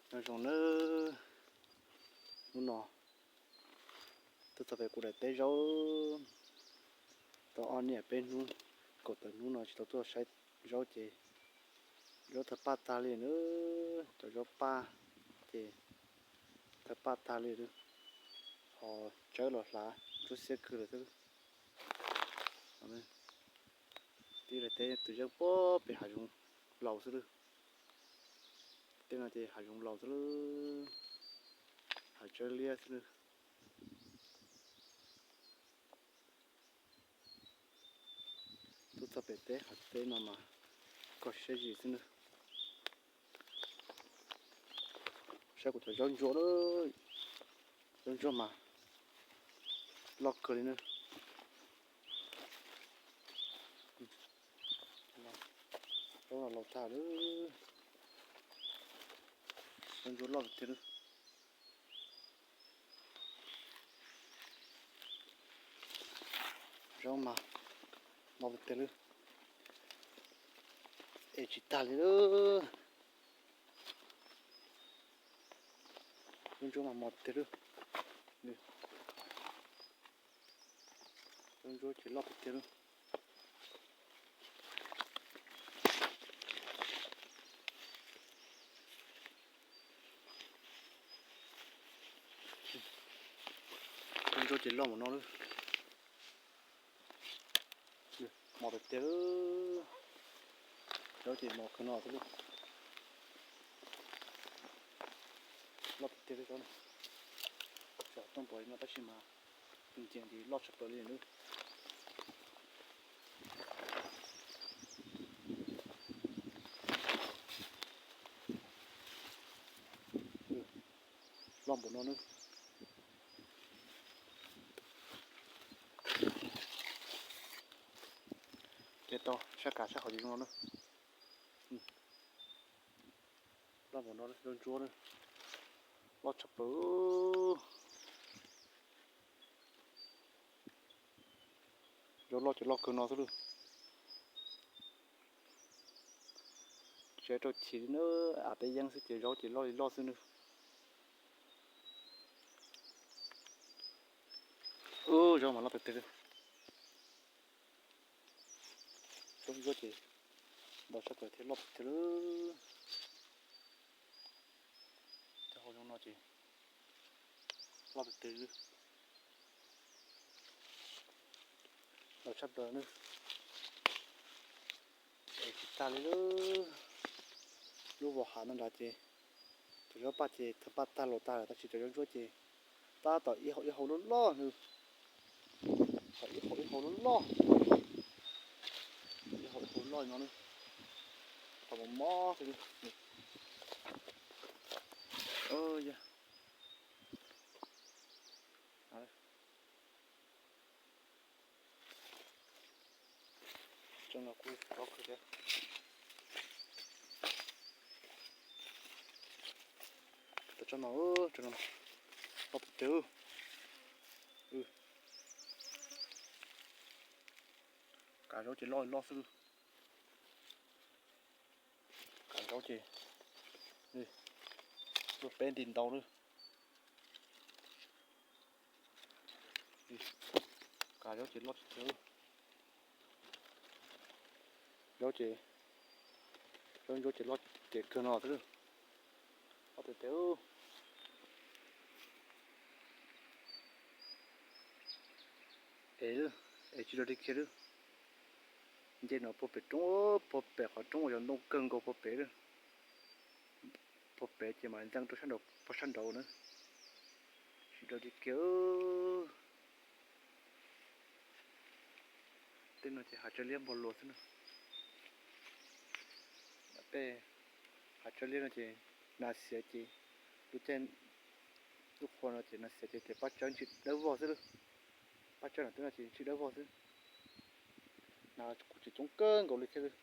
Nyob zoo nawb, hnub no tuaj txog pem kuv daim teb zaub tau ob niam peb hnub, kaum tawm hnub no tsis tau tuaj saib zaub ces zaub thawv paj tag li nawb, cov zaub paj ces thawv paj tag li, ho tsawb los hlav ntsuab xiab kawg lawm xwb. Tib daim teb tus yeej puag pem hav zoov laus xwb lawm. Tej no ces hav zoov laus xwb lawm, hav tsawb liab xwb lawm. Tuaj txog pem teb hav teb no mas koj siab zis xwb nawb. Saib kuv cov zaub ntsuab, zaub ntsuab mas loj kawg li nawb. Zaub no laus tag lawm, zaub ntsuab loj tiag lawm. Zaub mas no tiag lawm, es tsis tag li lawm. Zaub ntsuab mas mos tiag lawm, zaub ntsuab ces loj tiag tiag lawm. Zaub ntsuab ces loj npaum no lawm, mos tiag tiag lawm. Zaub ces mos kawg no xwb lawm, loj tiag tiag lawm zaub no. Tsis tau npaum li no tab sis mas ncees ces loj tshaj plaws li nawb. Loj npaum no nawb. Ces tau sab kav sab qhov ces zoo no nawb. Loj npaum no, zaub ntsuab na, loj tshaj plaws. Zaub loj ces loj kawg no xwb lawm. Tsis rau chim li na, av peb yeeb xwb ces zaub ces loj li loj xwb na. Ub, zaub mas loj tiag tiag li. Zaub ntsuab ces ntau tshaj plaws thiab loj tiag tiag li. Cov hauv zoo no ces loj tiag tiag li, ntau tshaj plaws na. Es tsis tag li lub, lub vos hav no nrad ces cov zaub paj ces thawv paj tag los tag lawm tab sis cov zaub ntsuab ces tab tom ib hau ib hau loj loj na. Ib hau ib hau loj loj, ib hau ib hau loj no na. Tau mos mos xwb. Yog tsob no kuj loj kawg thiab. Tsob no, tsob no loj tiag tiag. Kav zaub ces loj loj xwb. Kav zaub ces lub peb nti ntau lawm. Kav zaub ces loj tiag tiag. Zaub ces, zaub ntsuab ces loj tiag kawg no xwb. Loj tiag tiag. Es, es tsis rau li kiag lawm. Nce no puag pem roob, puag pem qhov roob uas yog ntoo kawg nkaus puag pem lawm. Puag pem ces mam ntxeev rau sab nraud, puag sab nraud na. Tsis rau li kiag. Tej no ces hav tsawb liab npog luas xwb na. Tej hav tsawb liab no ces nas xiav ces lub caij lub qhua no ces nas xiav ces paj tsawb ntshis dawb vog xwb lawm. Paj tsawb no twb no ces ntshis dawb vog xwb. Nas kuj tsis coob kawg nkaus li thiab lawm.